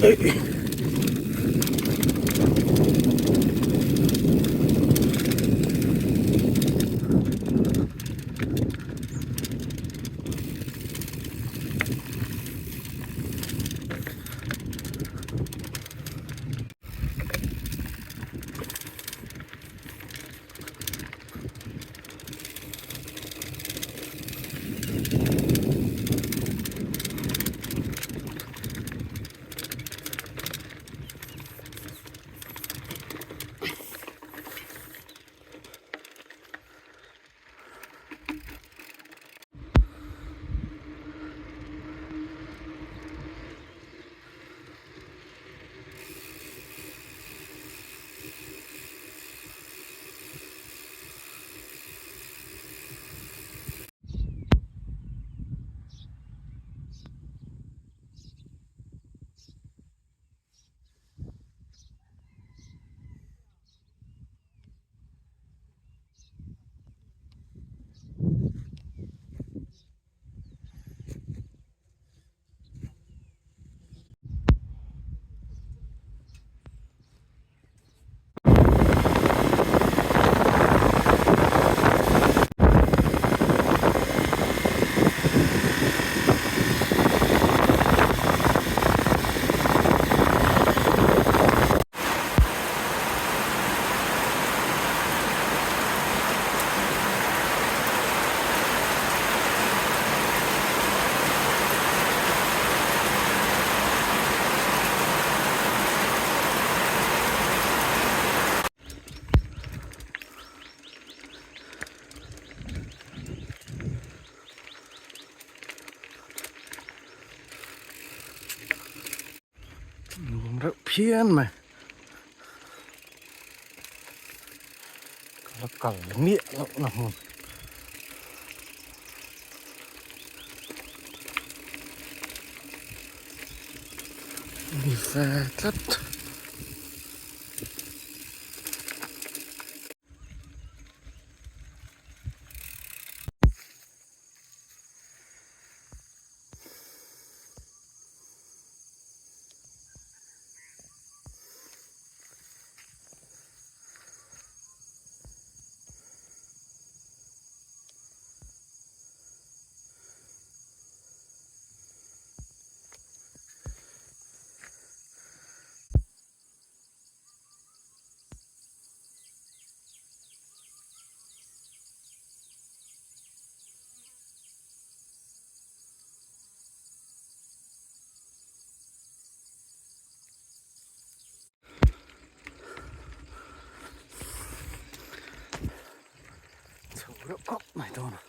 Nuam reuh phian mai ka la kal miah loh na hmun. Ni ve tlat. Chho reuh khawp mai dawn a.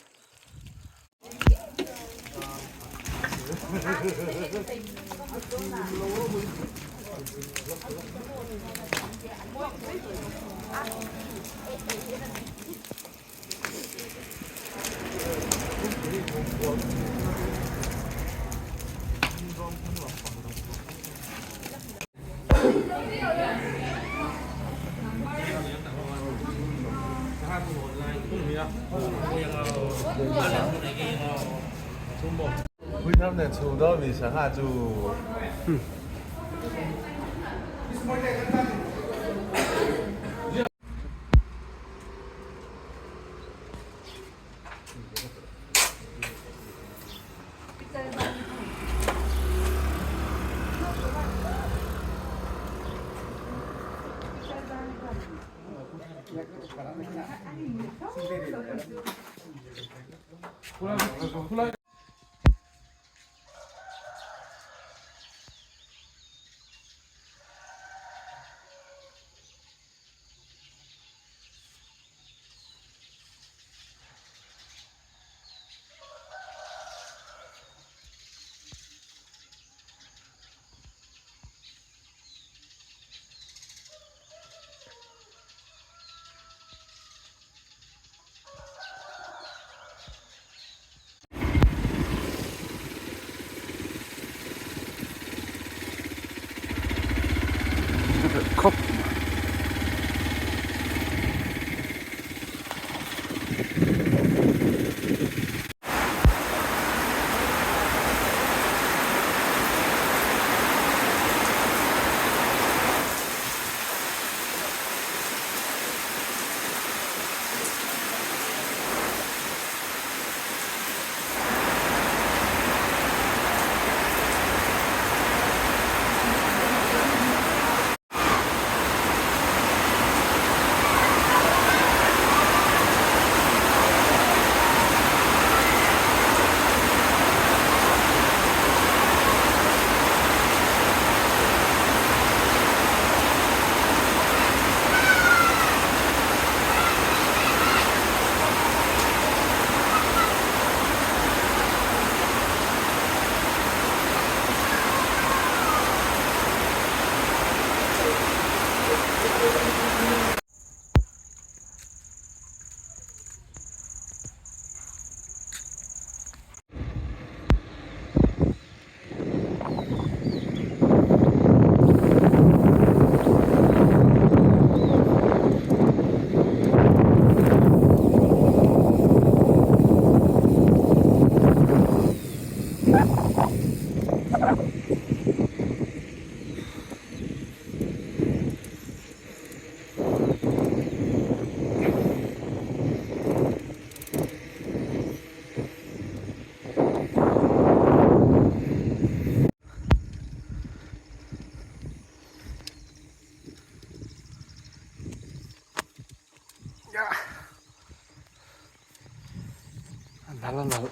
nalh a nalh.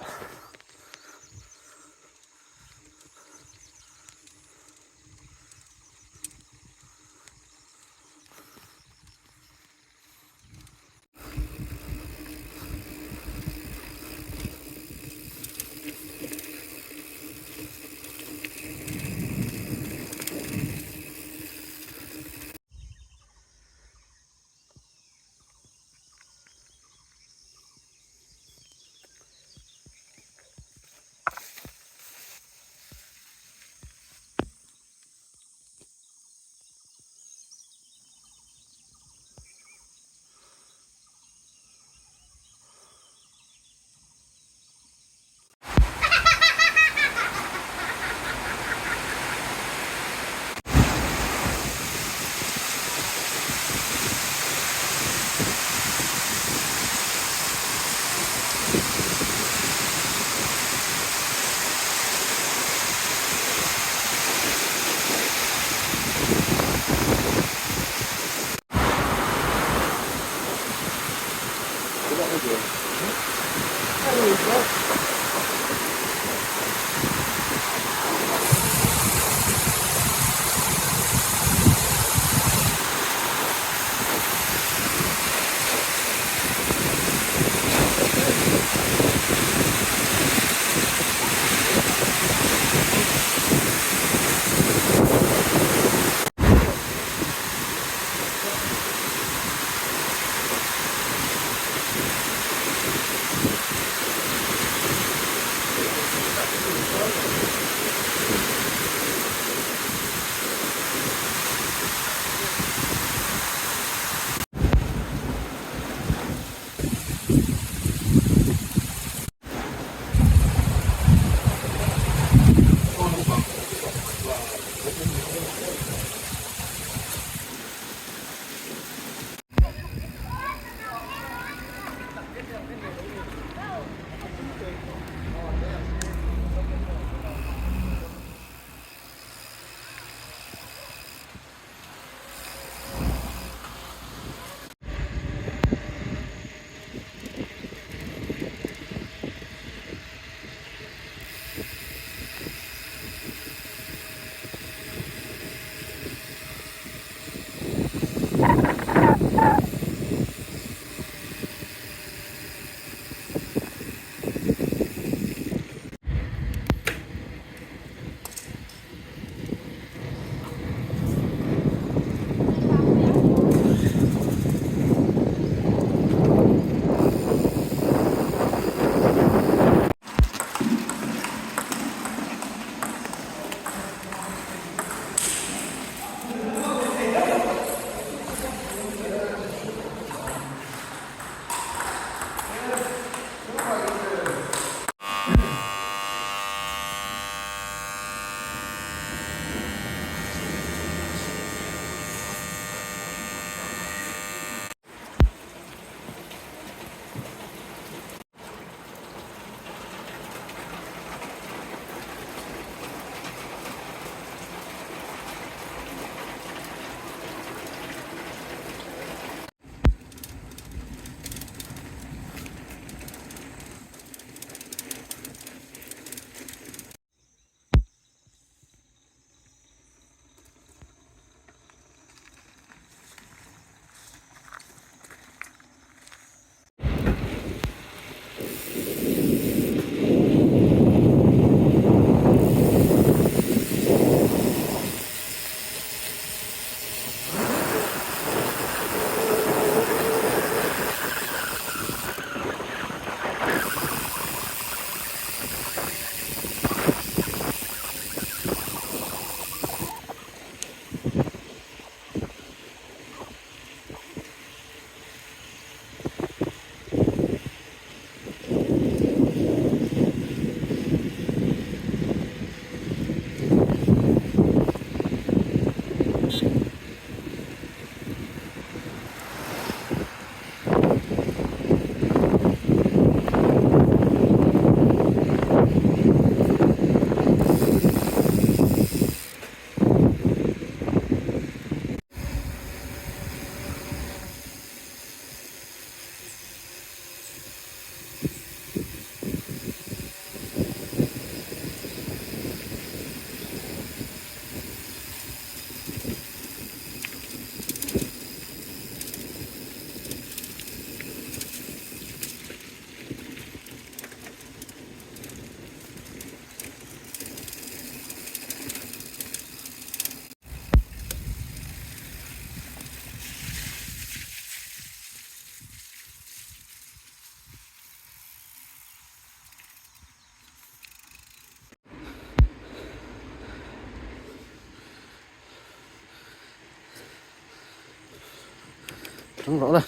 Tang rawh le.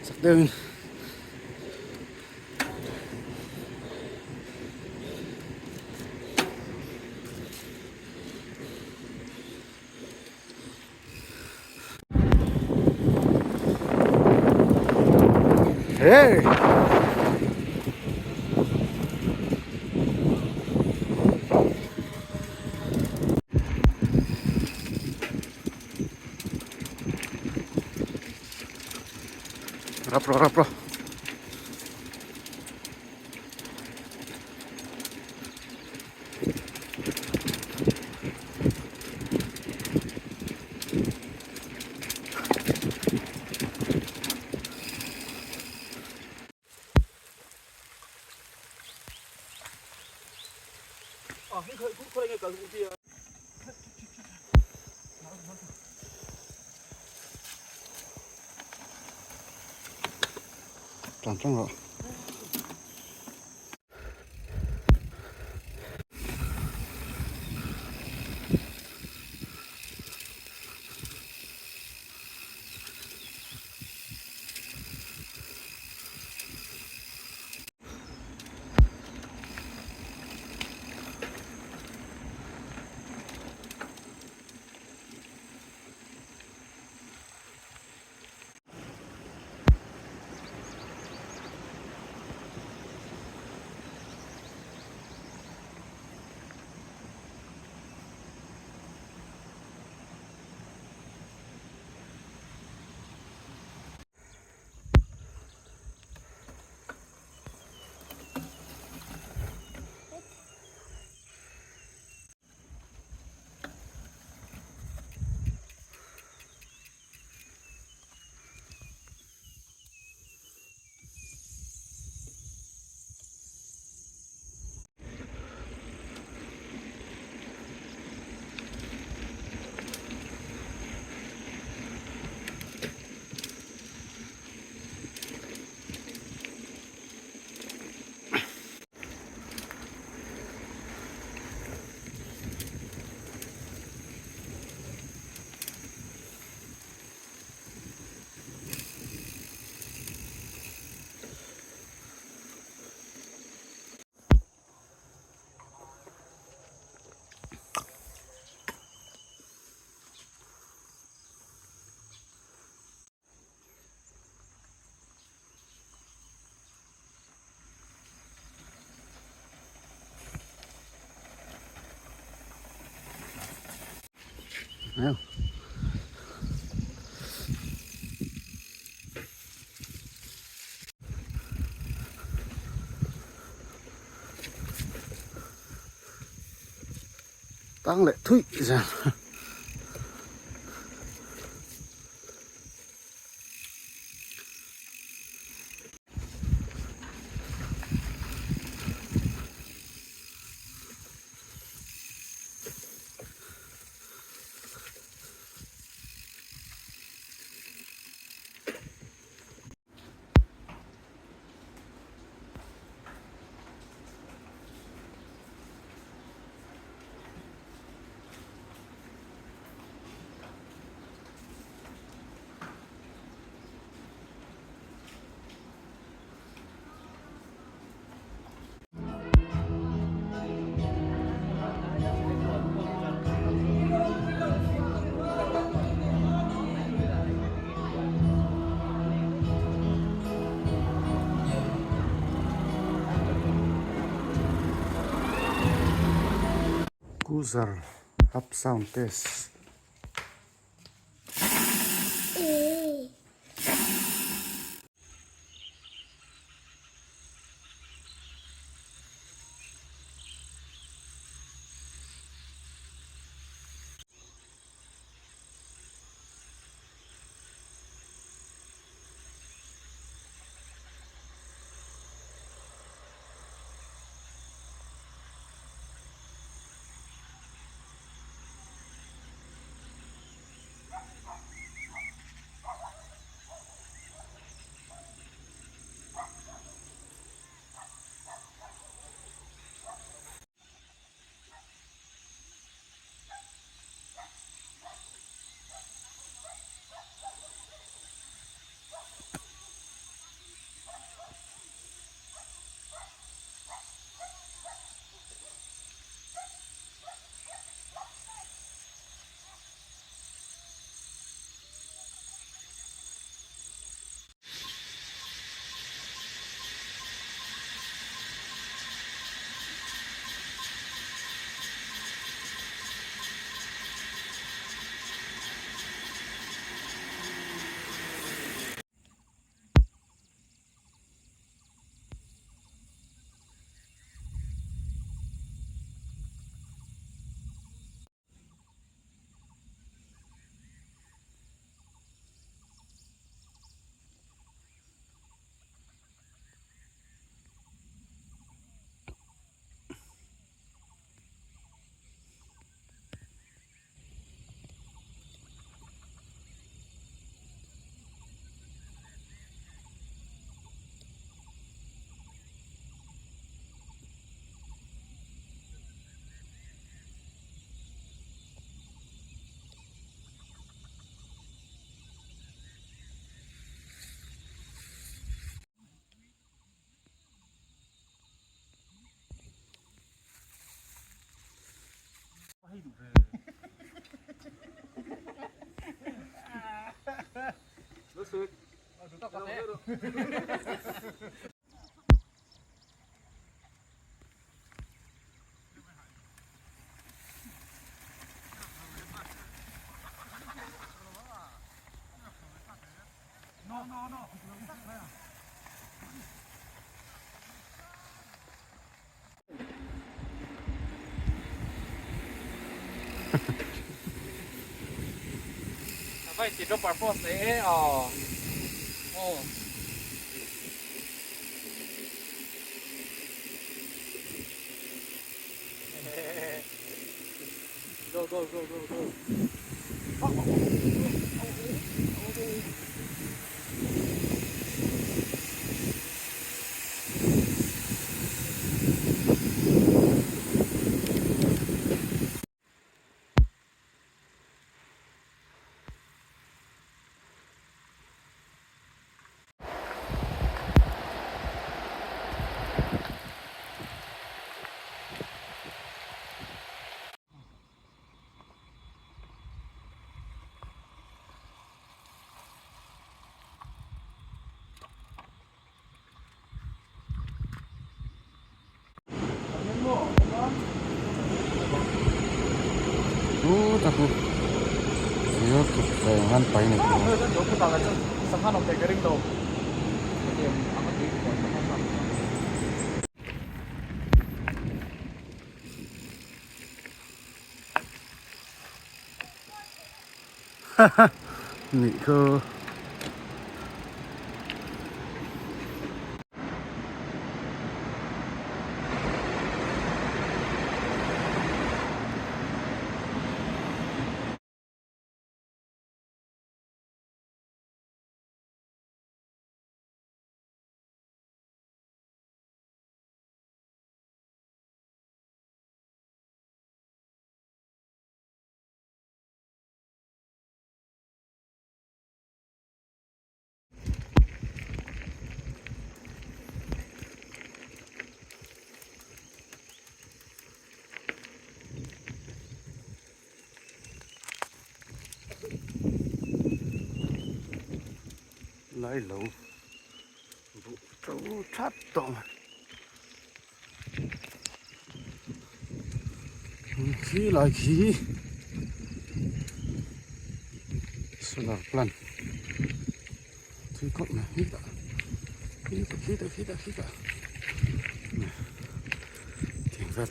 Chak deuhin. Hey! Rap rawh rap rawh. Tlan tlang rawh. Tang leh thuih zel. Kuzer up sound test. Nih khu. Lai lo buh to that tawh mai khi lai khi solar plant thui khawp mai khi tah khi tah khi tah khi tah khi tah thing vel.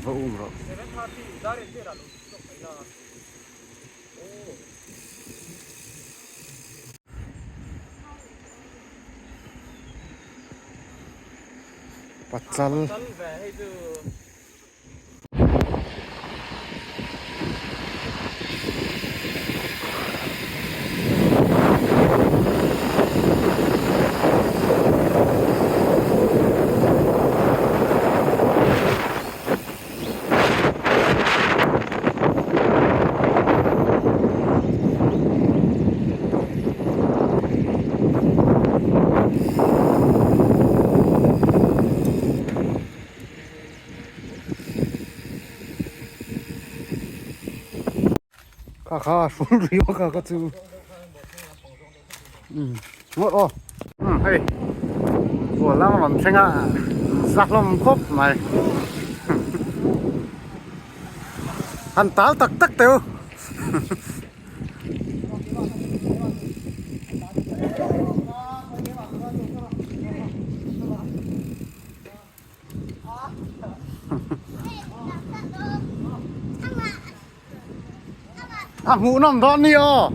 Va um rawh. Pachal. Kha kha hrul ri bawk a ka chu umm ngawt aw umm hei bual lam a rawn thleng a za hlawm khawp mai han tal tak tak teh u. A hmuh nawm dawn ni aw.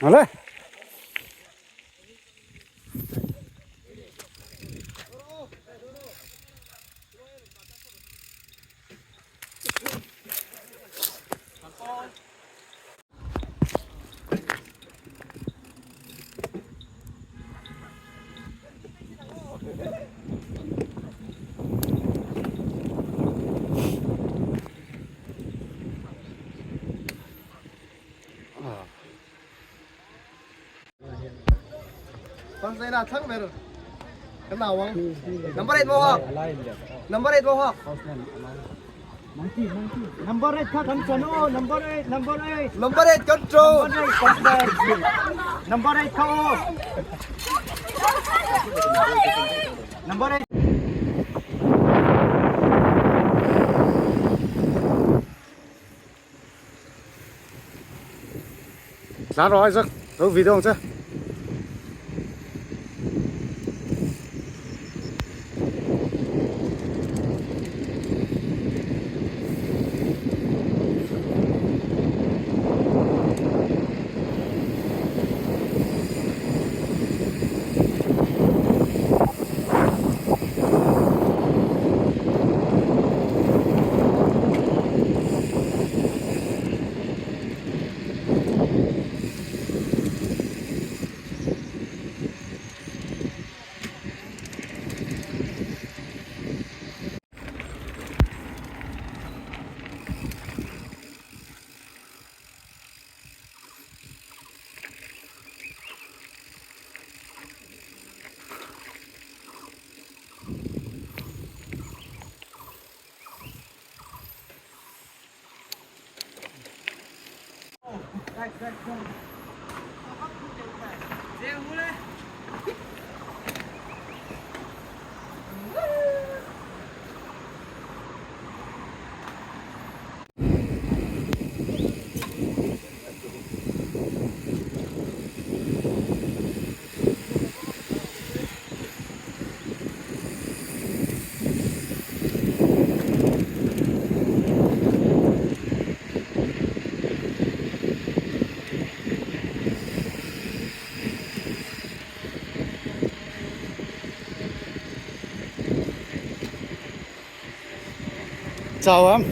Ale. Number 8 mo hawk. Number 8 mo hawk. Number 8 kha kan chan aw. Number 8, number 8. Number 8 control. Number 8 kha aw. Number 8. Tlan rawh Isaac, lo video ang che. Chau am.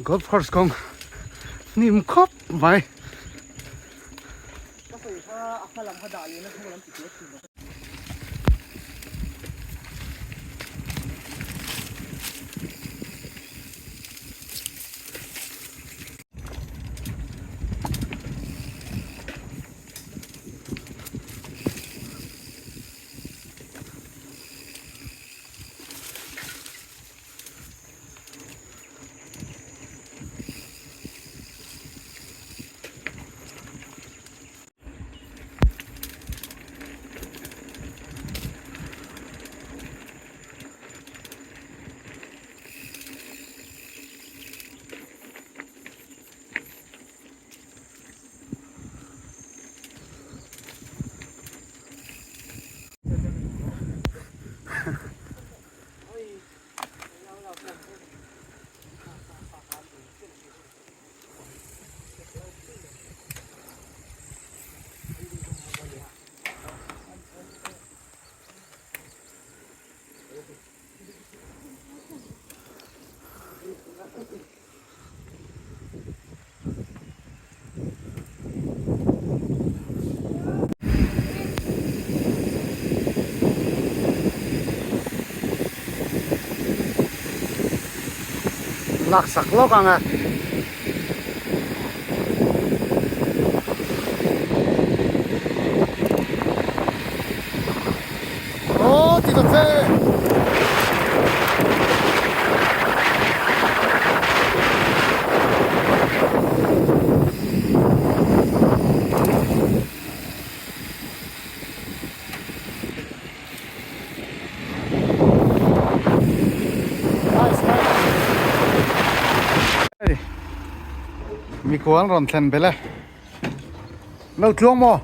Golf course kawng hnim khawp mai. Laksak lawk ang a. Aw ti ta che. Mikhual rawn thlen belh e. Lo tluang maw?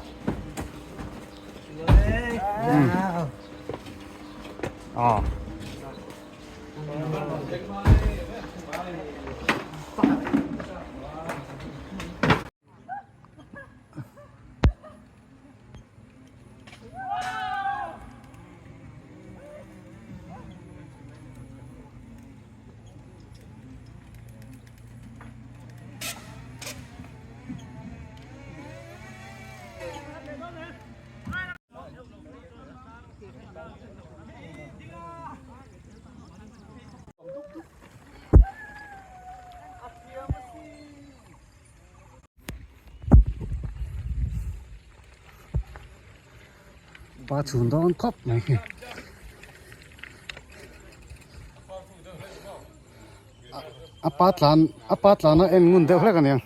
Aw. Pa chhun dawn khawp mai hi a pa tlan a pa tlan a en ngun deuh hlek a niang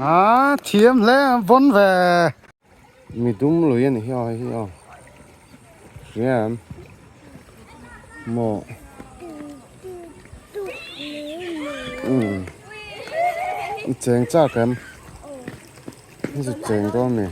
a thiam hle vawn ve. Mi dum lui a ni hi aw hei hi aw hria em maw umm i cheng chak em i zu cheng dawn mi.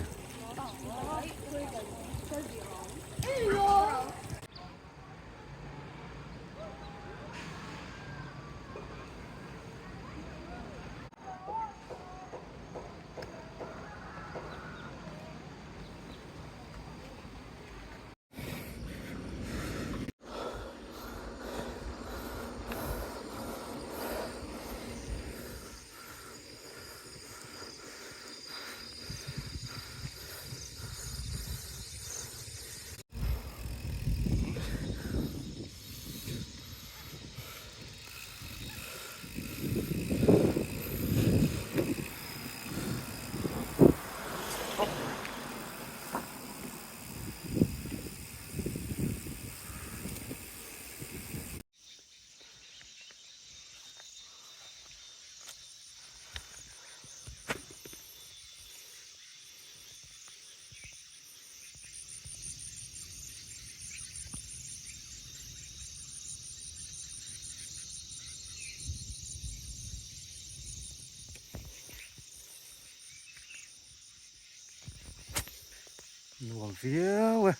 Nuam viau e.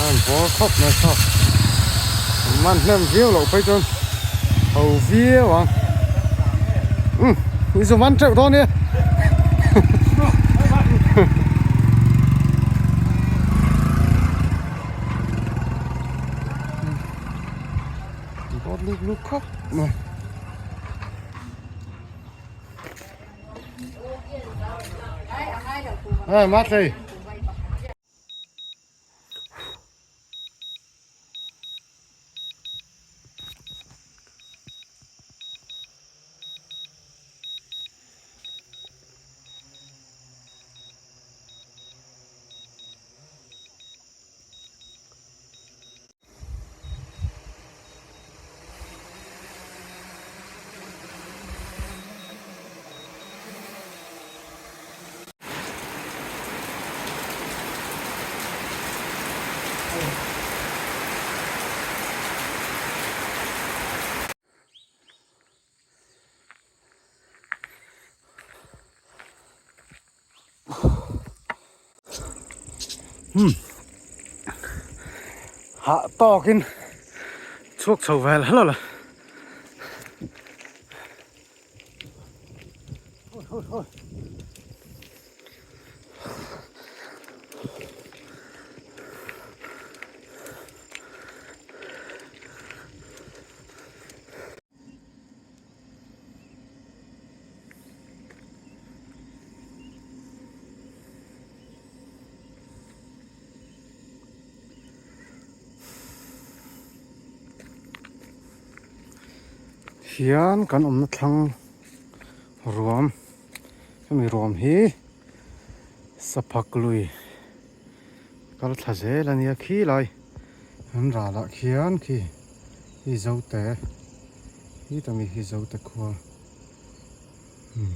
An bawr khawp mai saw an man hnem viau loh phei chuan ho viau ang umm i zu man teuh dawn nia. Bawr luk luk khawp mai. Hey, Matley. Hmm. Hah tawkin chhuak chho vel hlawh la. Hoi hoi hoi. Hian kan awmna thlang ruam hemi ruam hi saphak lui kal thla zel a nia khilai an ralah khian khi hi zote hi tami hi zote khua umm.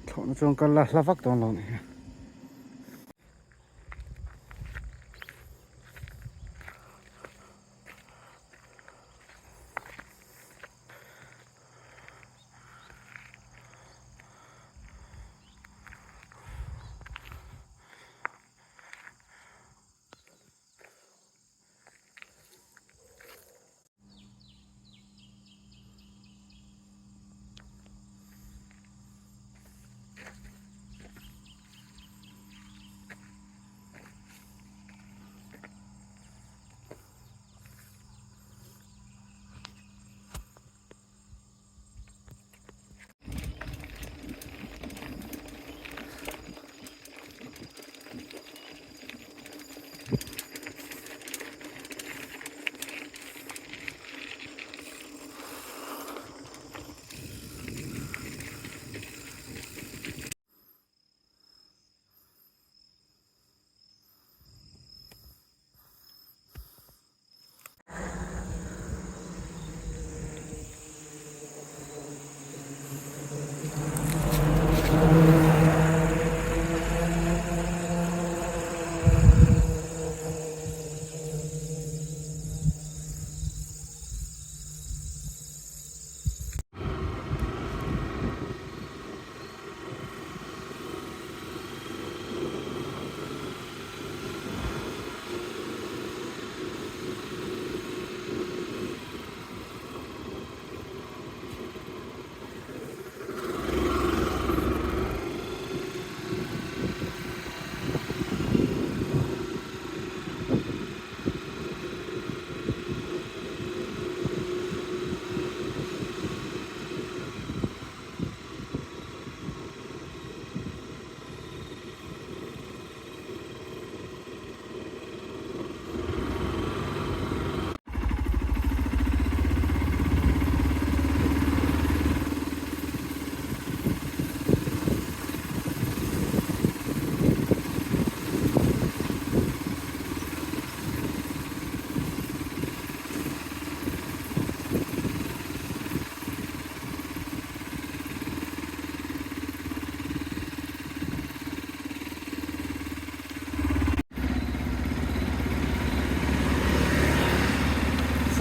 Thlawhna chuan kal la hla vak dawn lo nih hi.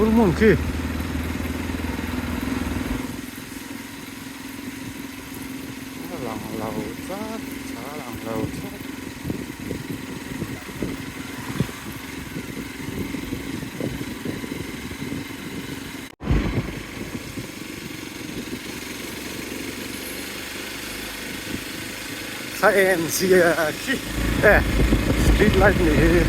Full moon khi. Lang lo chat cha lang lo chat. Thla en zia khi e street light nih hi.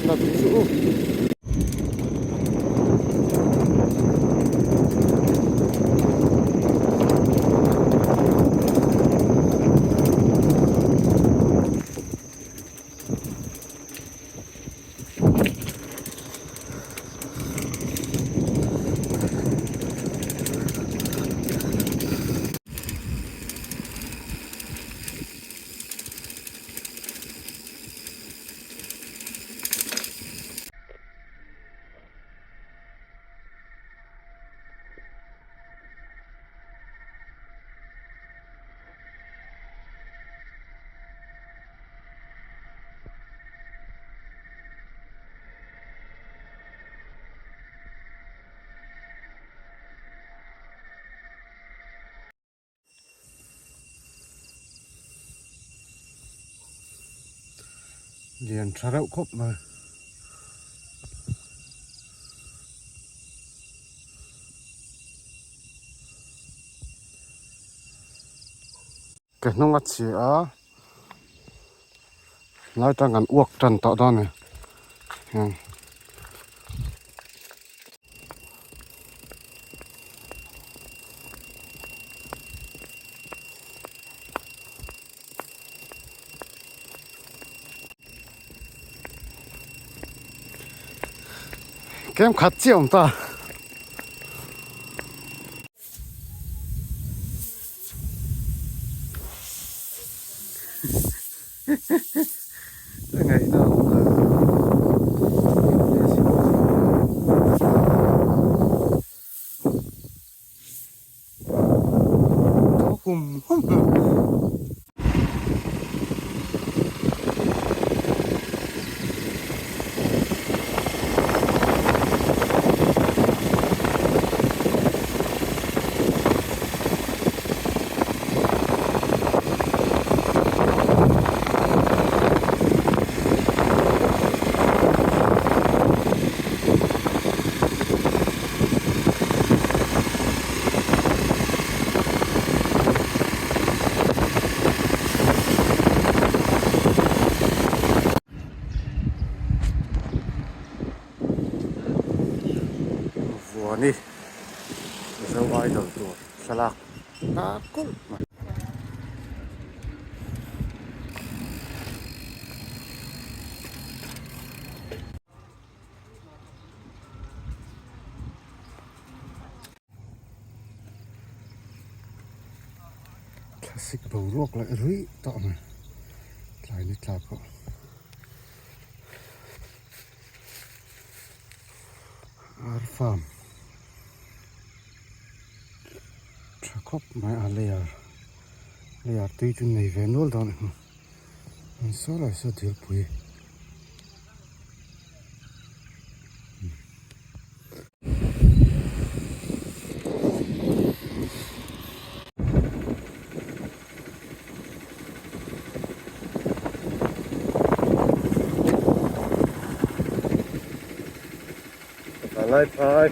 nat chu u. Lian tha reuh khawp mai. Ke hnung a chhi a lai tang kan uak tan tawh dawn a ni hian. Kem khat chiah a awm ta. A ngaihna a awm lo. Thaw hum hum. Vuani Mizo Idol tur thlalak ta kulh mai. Thlasik boruak leh ruih tawh mai tlai ni tla pawh. Ar farm tha khawp mai a layer layer tui chu nei ve nual dawn a ni an saw lai saw dilpui. Lai phai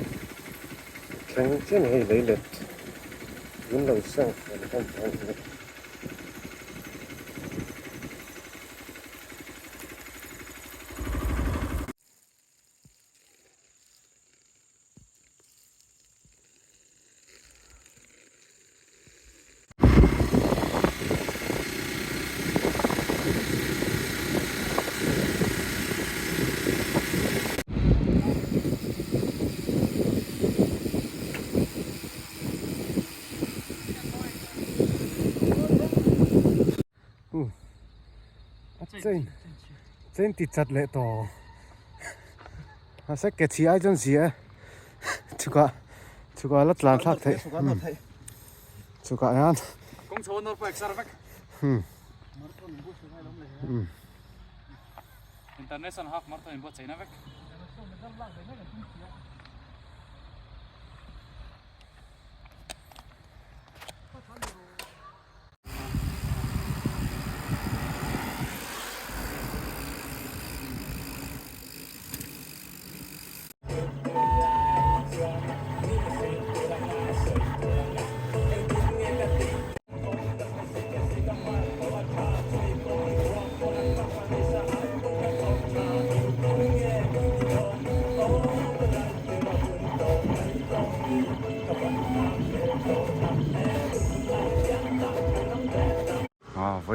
thleng chian hei lei let min lo seng fel hlawm tawh a ni. Chain ti chat leh tawh mahse ke chhi ai chuan zia e chhukah chhukah la tlan thlak theih chhukah hian International half marathon in buatsaihna vek.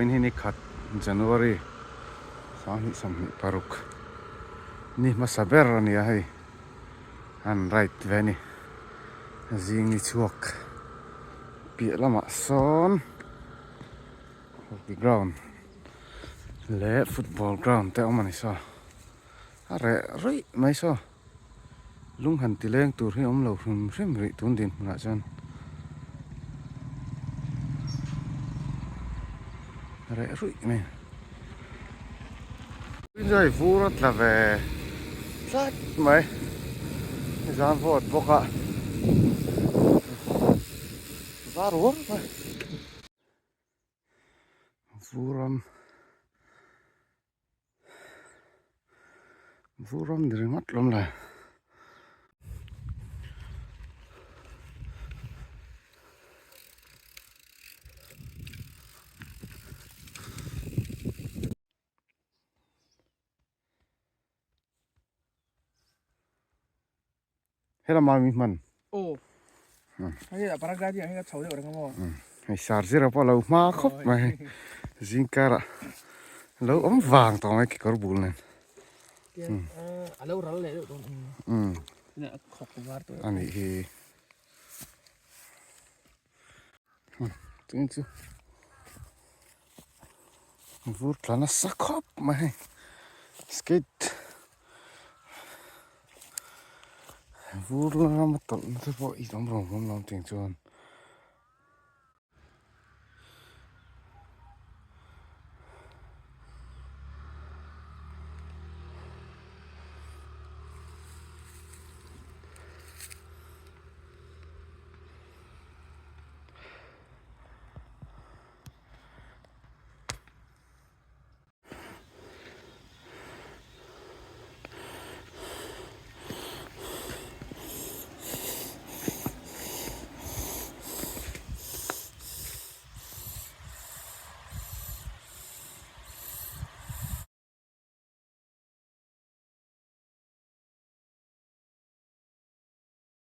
Vawiin hi ni khat January 2026 ni hmasa ber a ni a hei an ride ve a ni zing ni chhuak piah lamah sawn hockey ground leh football ground te a awm a ni saw a reh ruih mai saw. Lung han ti leng tur hi awm lo hrim hrim rih tun dinhmunah chuan reh ruih mai a. Tuinzai vur a tla ve tlat mai nizan vawt bawk a var uar mai vuram. Vur ram ni ringawt lawm le. Helama mi hman. Aw. Hei a paragliding ang hi ka chho deuh reng a maw. Hei sar zira pawh a lo hma khawp mai hei zingkar ah lo awm vang tawh mai kekawr bul nen. A lo ral leh deuh dawn. A khawk var tawh. A nih hi. Tin chu vur tla nasa khawp mai hei skate vur lama tawlh na te pawh i awm rawng awm lo ang tiang chuan.